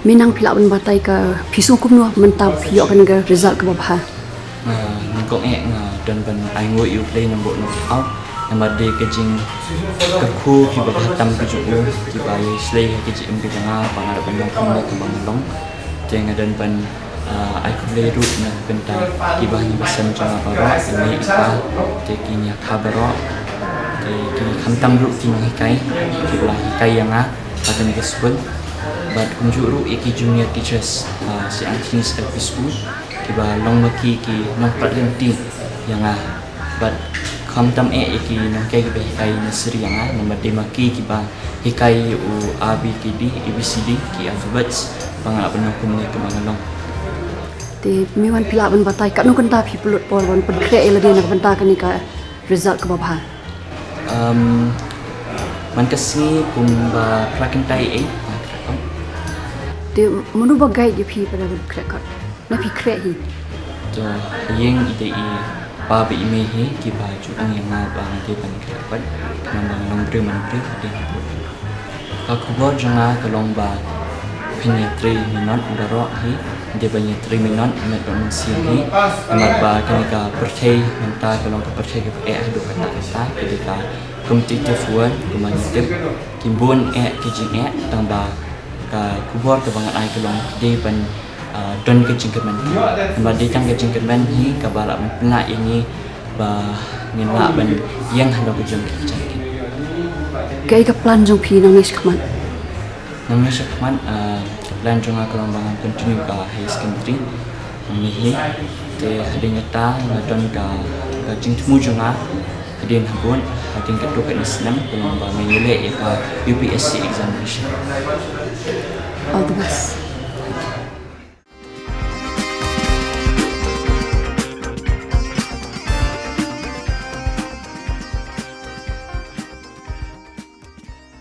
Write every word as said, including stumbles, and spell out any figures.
Mynta phi lah ban batai ka phi sngew kumno mynta phi ïoh kane ka result kaba bha? Nga, nga kong eh nga don ban ai nguh ïa U Blei namar ba u nongpynpaw. Namar dei ka jingkyrkhu kiba bha tam ka jong u kiba ïa shlei ha ka jingim ka jong nga ba nga da ban long kumne kaba nga long. Te nga don ban, ah, ai khublei ruh na ka bynta ki ba ngi ba sem jong nga baroh, i mei i pa, te ki ïa ka baroh, te ki khamtam ruh ki nonghikai kiba la hikai ïa nga ha kane ka skul. Bad kumjuh ruh ïa ki junior teachers, ah, Saint Anthony's L P School kiba long ma ki ki nongprat lynti ïa nga. Bad khamtam eh ïa ki nonghikai kiba hikai nursery ïa nga, namar dei ma ki kiba hikai u A B C D, A B C D, ki alphabets, ba nga lah ban long kumne kaba nga long. Te mynta phi lah ban batai katno kynta phi pynlut por ban pynkhreh ïa lade na ka bynta kane ka result kaba bha? Um, man ka sngi kumba phra kynta ïa i, ah, khreh kot. Te mano ba guide ïa phi pat ban khreh kot? Na phi khreh hi? To, ïing i dei i pa bad i mei hi kiba ju ong ïa nga ba nga dei ban khreh kot, namar ba nga long briew man briew, dei ban bud. Ka khubor jong nga ka long ba phin ïatrei minot baroh hi, dei ban ïatrei minot, met bad mynsiem hi, namar ba kane ka pyrthei mynta ka long ka pyrthei kaba eh haduh katta katta, ka dei ka competitive world, kumba ngi tip, ki bun eh ki jingeh, tang ba ka khubor kaba ngan ai ka long dei ban, ah, don ka jingkyrmen. Namar dei tang ka jingkyrmen hi kaba lah ban pynlah ïa ngi ba ngin lah ban ïeng halor ka jong ki kjat ki. Kaei ka plan jong phi nangne shakhmat? Nangne shakhmat, ah, ka plan jong nga ka long ba ngan continue ka higher secondary. Nangne hi, te hadien kata nga don ka, ka jingthmu jong nga hadien habud, hadien katto katne snem, ka long ba ngan ïaleh ïa ka U P S C examination. All the best.